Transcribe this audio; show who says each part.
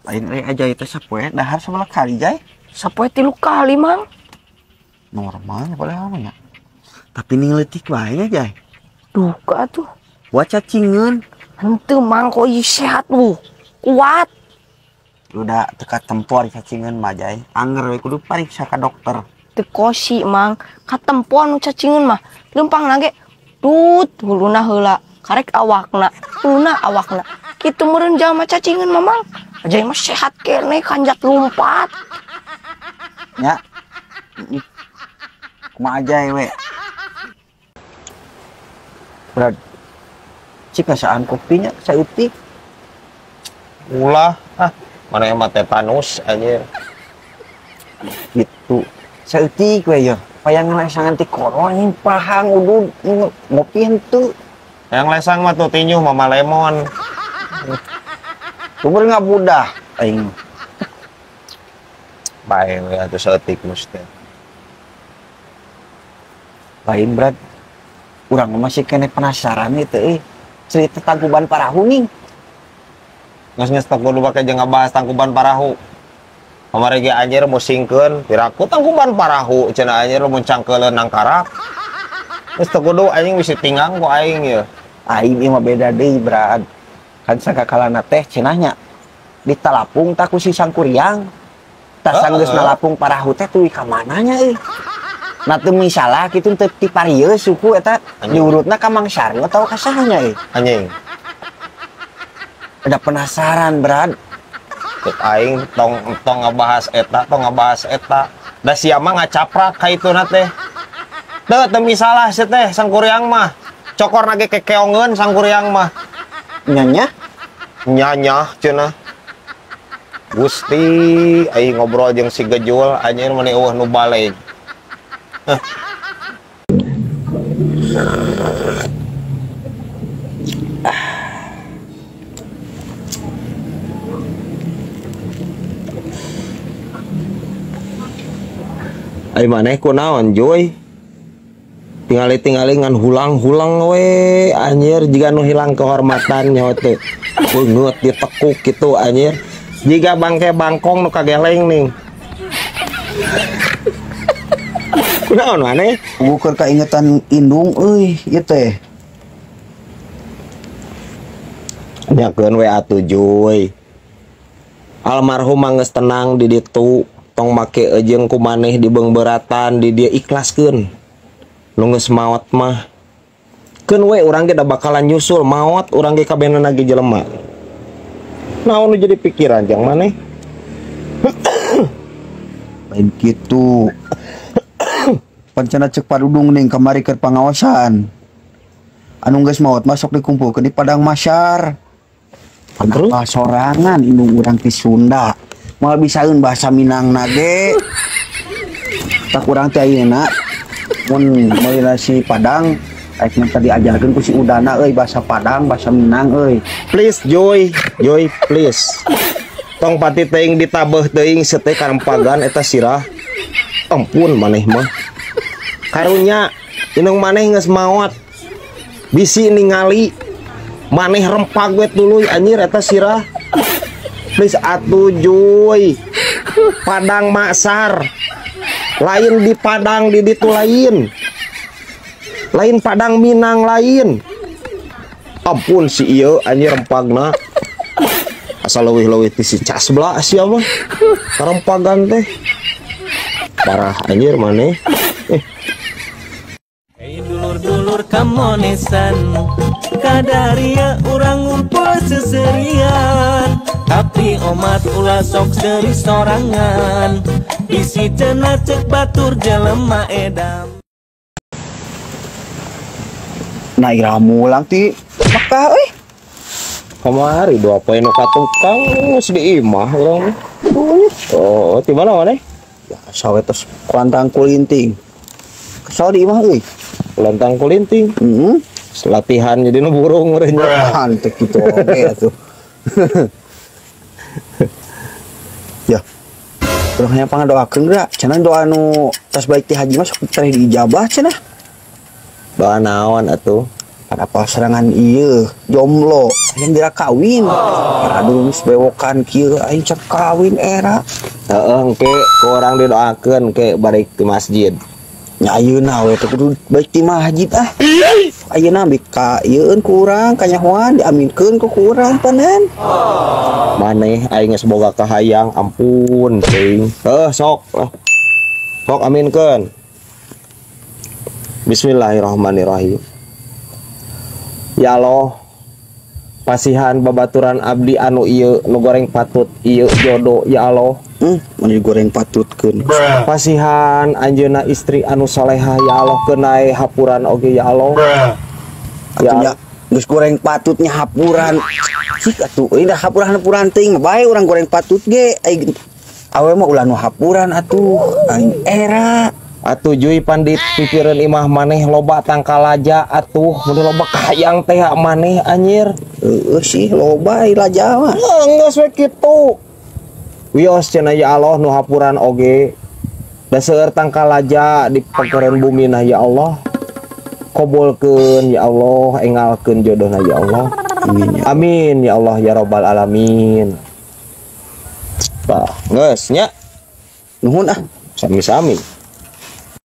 Speaker 1: Lain euy Ajay teh sapoe dahar sabaraha kali Jay?
Speaker 2: Sapoe 3 kali, Mang.
Speaker 1: Normalnya padahal mah nya. Tapi ning leutik wae nya, Jay.
Speaker 2: Duka tuh.
Speaker 1: Buat cacingeun.
Speaker 2: Henteu, Mang, kok ieu sehat lu. Kuat.
Speaker 1: Udah teka tempor cacingeun mah, Jay. Anger we kudu pariksa ka dokter.
Speaker 2: Teu kosi, Mang. Katempoan nu cacingeun mah. Leumpang ge tut huluna heula, karek awakna, huluna awakna. Kitu meureun jalma cacingeun mah, Mang. Ajay mah sehat kene kanjat lumpat.
Speaker 1: Ya. Kumaha Ajay we? Brad. Cik ngasaan kopinya saeutik.
Speaker 3: Ulah, ah, mana emang tetanus anjir.
Speaker 1: Gitu. Saeutik we ya. Payang lesangan ti koro anjing pahang udud ngopi henteu.
Speaker 3: Yang lesang mah tuh tinyuh mama lemon.
Speaker 1: Sumber ngabudah aing.
Speaker 3: Bae we atuh saeutik mesti.
Speaker 1: Lain Brad. Urang masih kene penasaran itu euy. Cerita Tangkuban Parahu nih.
Speaker 3: Geus teu kudu bake jeung ngabahas Tangkuban Parahu. Kamari ge anjir musingkeun piraku Tangkuban Parahu cenah anjir mun cangkeuleun nangkarak. Geus teu kudu anjing bisi tinggang ku aing ieu.
Speaker 1: Aing ieu mah beda deui, Brad. Kan sakakalana teh cenah nya ditalapung tak ku si Sangkuriang. Tah sanggeus nalapung parahu teh tuluy ka mana nya euy. Nah teu misalah kitu teu ti parieu suku eta diurutna ka Mang Saryo atawa ka saha nya euy.
Speaker 3: Anjing.
Speaker 1: Ada penasaran, Brad.
Speaker 3: Cek aing tong tong ngabahas eta, tong ngabahas eta. Da sia mah ngacaprak ka ituna teh. Teu teu misalah sia teh Sangkuriang mah. Cokorna ge kekeongeun Sangkuriang mah.
Speaker 1: Nyanya?
Speaker 3: Nyanya cenah. Gusti aing ngobrol jeung si Gejul anjir meni eueuh nu balik. Ai maneh kunaon Joy? Tingali-tingali ngan hulang-hulang we anjir jiga nu hilang kehormatan nyawa teh. Beungeut ditekuk kitu anjir. Jiga bangke bangkong nu kageleng ning. Kunaon maneh?
Speaker 1: Bukur kaingetan indung euy ieu teh.
Speaker 3: Nyakeun we atuh Joy. Almarhum mah geus tenang di ditu, tong make jeung ku maneh di beungbeuratan di dieu ikhlaskeun. Nu geus maot mah keun we urang ge da bakalan nyusul maot urang ge kabenana ge jelema. Naon nu jadi pikiran jang maneh?
Speaker 1: Lain kitu. Pancana cek Padudung ning kamari keur pangaosan. Anu geus maot mah sok dikumpulkeun di Padang Masyar.
Speaker 3: Terus
Speaker 1: sorangan indung urang ti Sunda. Moal bisaeun bahasa Minangna ge. Tak urang teh ayeuna mun meuli nasi Padang rek minta diajarkeun ku si Udana euy bahasa Padang, bahasa Minang euy.
Speaker 3: Please Joy, Joy please. Tong pati teuing ditabeuh teuing seuteuh karempagan eta sirah. Ampun maneh mah. Karunya indung maneh geus maot. Bisi ningali maneh rempag we tuluy anjir eta sirah. Please atuh Joy. Padang Maksar. Lain di Padang di ditu lain. Lain Padang Minang lain. Ampun si ieu anjir rempagna. Asal leuwih-leuwih ti si Casbla sia mah. Karempagan teh. Parah anjir maneh.
Speaker 4: Hey dulur-dulur kamonesan, kadaria urang ngumpul seserian. Tapi omat ulah sok seri sorangan, bisi cenah cek batur jelema edam.
Speaker 1: Nah ira mulang ti Mekah euy.
Speaker 3: Kamari 2 poe nu ka tukang geus di imah urang. Oh, ti mana maneh?
Speaker 1: Ya sawe tos kulantang kulinting. Kesal di imah euy.
Speaker 3: Kulantang kulinting.
Speaker 1: Heeh.
Speaker 3: Latihan jadi nu burung meureun nya.
Speaker 1: Hanteu kitu oge atuh. Ya. Urang hayang pangadoakeun geura, cenah doa nu tos baik ti haji mah sok tereh diijabah cenah.
Speaker 3: Doa naon atuh?
Speaker 1: Pan serangan ieu jomblo hayang geura kawin. Aduh, geus bewokan kieu aing can kawin era.
Speaker 3: Heeh, engke ku urang didoakeun ke balik di masjid.
Speaker 1: Nya ayeuna we teh kudu balik ti masjid ah. Ayeuna ambik ka ieueun ku urang kanyahoan diaminkeun ku urang panan.
Speaker 3: Maneh aing geus boga kahayang, ampun teuing. Heuh, sok lah. Sok aminkeun. Bismillahirrahmanirrahim. Ya Allah, pasihan babaturan abdi anu ieu nu goreng patut ieu jodoh, ya Allah.
Speaker 1: Mun digoreng patutkeun.
Speaker 3: Pasihan anjeunna istri anu solehah, ya Allah, keunai hapuran oge, ya Allah.
Speaker 1: Atuh nya geus goreng patutnya hapuran. Cik atuh euy, dah hapuran-hapuran teuing mah bae urang goreng patut ge. Aing awe mah ulah nu hapuran atuh. Aing era.
Speaker 3: Atuh Juy, pan di pipireun imah maneh loba tangkalaja atuh, mun loba kahayang teh maneh anjir.
Speaker 1: Heeh sih, loba laja mah.
Speaker 3: Geus we kitu. Wios cenah, ya Allah, nu hapuran oge. Da seueur tangkalaja di pekeureun bumi nah, ya Allah. Kobolkeun, ya Allah, engalkeun jodohna, ya Allah.
Speaker 1: Amin ya.
Speaker 3: Amin ya Allah ya robbal alamin. Tah, geus nya.
Speaker 1: Nuhun ah.
Speaker 3: Sami-sami.